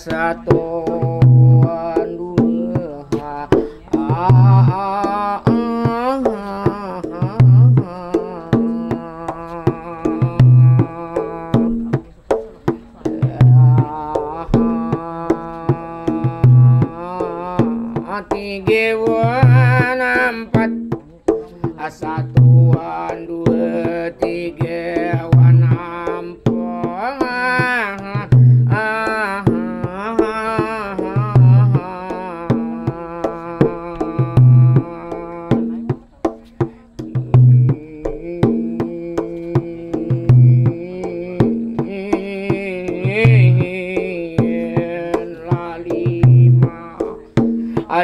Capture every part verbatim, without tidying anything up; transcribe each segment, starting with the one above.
Satuan dua. Tiga wan empat. Satuan dua tiga wan ampun.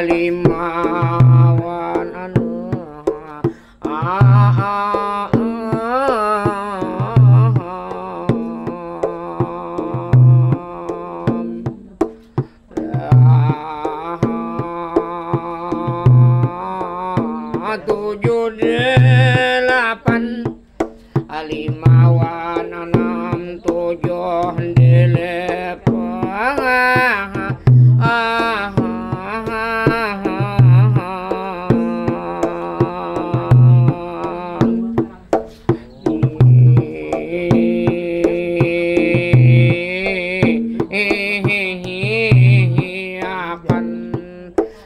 Lima. Lima wan anu. Tujuh delapan. Lima wan enam tujuh delapan.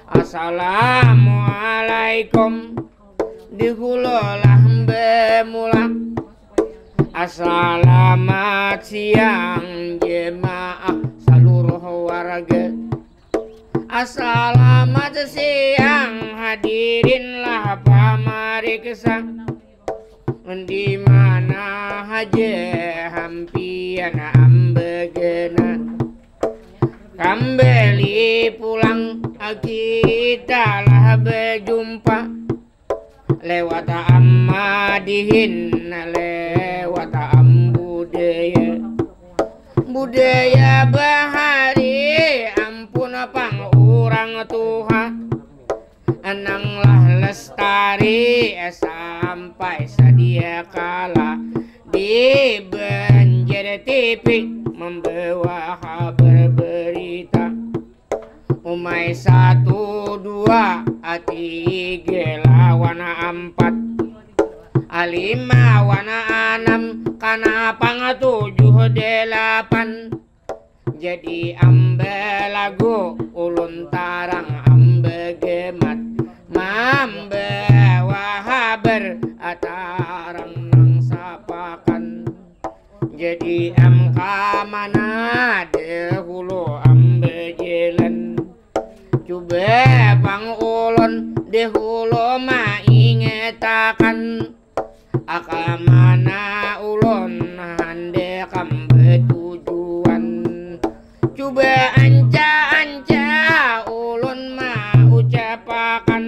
Assalamualaikum. Dahulu lah bamula. Selamat siang jemaah saluruh warga. Selamat siang hadirin lah pamariksa. Di mana haja hampian ambegana. Kambali pulang kita lah bajumpa. Lewat amadihin, lewat ambudaya. Budaya bahari ampun pang urang tuha. Nang lah lestari sampai sadia kala di Banjar T V membawa habar berita. Umai satu, dua, tiga lawan ampat, lima wan anam, kanapang tujuh dalapan. Jadi ambalagu ulun tarang ambagemat mambawa habar tarang nang sapakan. Jadi am ka mana dahulu am bajalan. Cuba pang ulun dahulu maingatakan. Ka mana ulun handak am batujuan. Cuba anca-anca ulun maucapakan.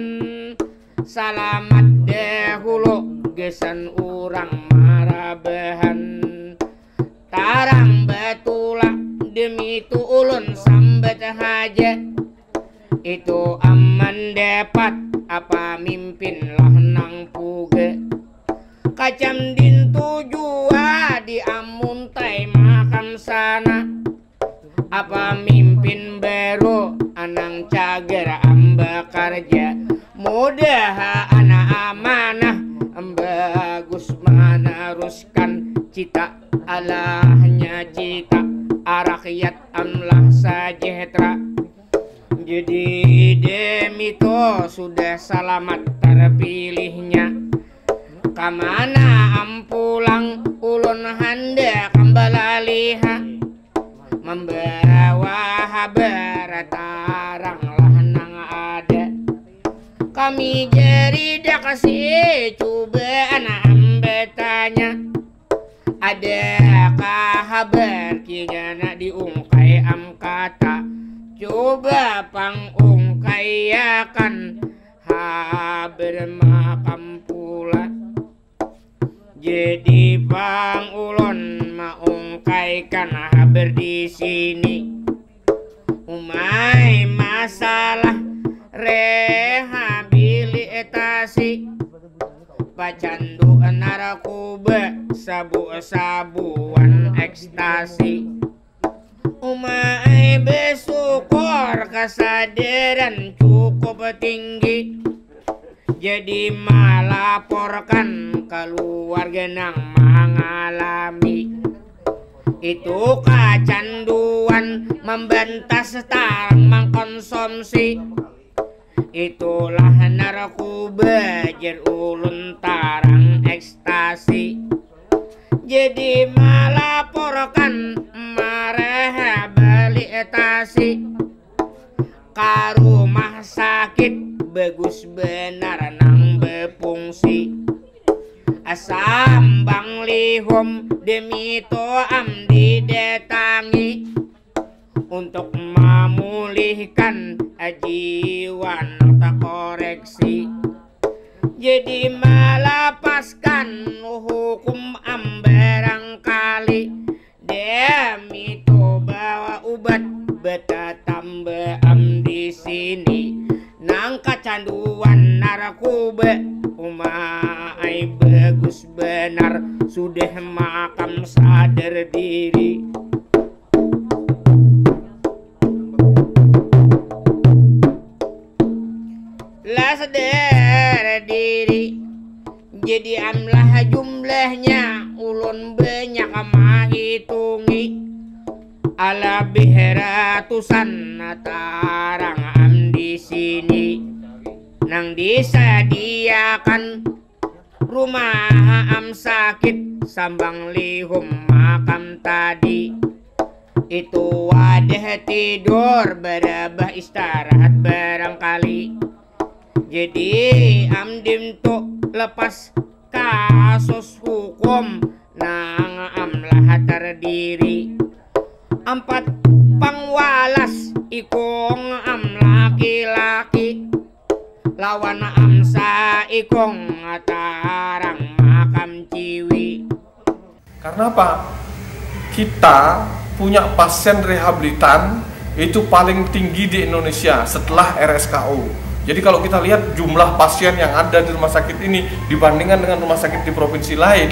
Salamat dahulu gasan urang marabahan. Tarang batula demi tu ulun sambat haja. Itu aman dapat apa mimpin lah nang puga. Kacam dintu jua di amuntai makam sana. Apa mimpin baru anang cagar amba karja. Mudah anak amanah bagus manaruskan cita alahnya cita arakyat amlah sejahtera. Jadi demi tu sudah salamat terpilihnya. Kamana am pulang ulun handak am balaliha. Mambawa habar tarang lah nang ada. Kami jari daksi cuba anak am batanya. Adakah habar kinya nak diungkai am kata. Cuba pang ungkaiakan habar makam pula. Jadi pang ulun maungkaikan habar di sini. Umai masalah rehabilitasi pacandu narkoba sabu-sabuan ekstasi. Uma ai besyukur kasadaran cukup tinggi. Jadi malaporkan kaluarga nang mangalami itu kacanduan mambantas tarang mangkonsumsi. Itulah narkoba jar ulun tarang ekstasi. Jadi malaporkan marehabilitasi ka rumah sakit bagus banar nang bafungsi. Sambang lihum demi tu am didatangi untuk mamulihkan jiwa nang takoreksi. Jadi malapaskan hukum am barangkali. Demi tu bawa ubat batatamba am di sini nang kacanduan narkoba. Uma ai bagus banar sudah makam sadar diri. Lah sadar diri. Jadi amlah jumlahnya ulun banyak mahitungi. Alabih ratusan tarang am di sini nang disadiakan rumah am sakit sambang lihum makam tadi. Itu wadah tidur barabah istarahat barangkali. Jadi am dimtu lepas kasus hukum nang am lah tardiri ampat pangwalas ikung am laki-laki lawan am saikung tarang makam ciwi. Karena apa? Kita punya pasien rehabilitan itu paling tinggi di Indonesia setelah R S K O. Jadi kalau kita lihat jumlah pasien yang ada di rumah sakit ini dibandingkan dengan rumah sakit di provinsi lain,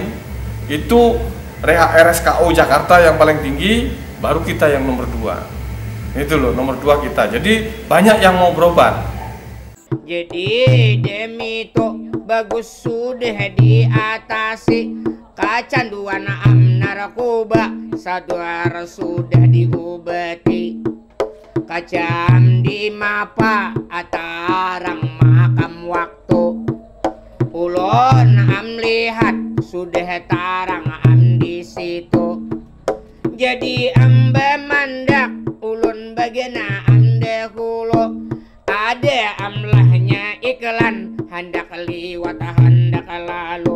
itu reha R S K O Jakarta yang paling tinggi, baru kita yang nomor dua. Itu loh nomor dua kita. Jadi banyak yang mau berobat. Jadi demi tu bagus sudah diatasi kacanduan am narkoba sadar sudah diubati. Kacam di mapa atarang makam waktu. Ulun am lihat sudah tarang am di situ. Jadi am bamandak ulun bagana am dahulu. Ada am lahnya iklan handak liwat handak lalu.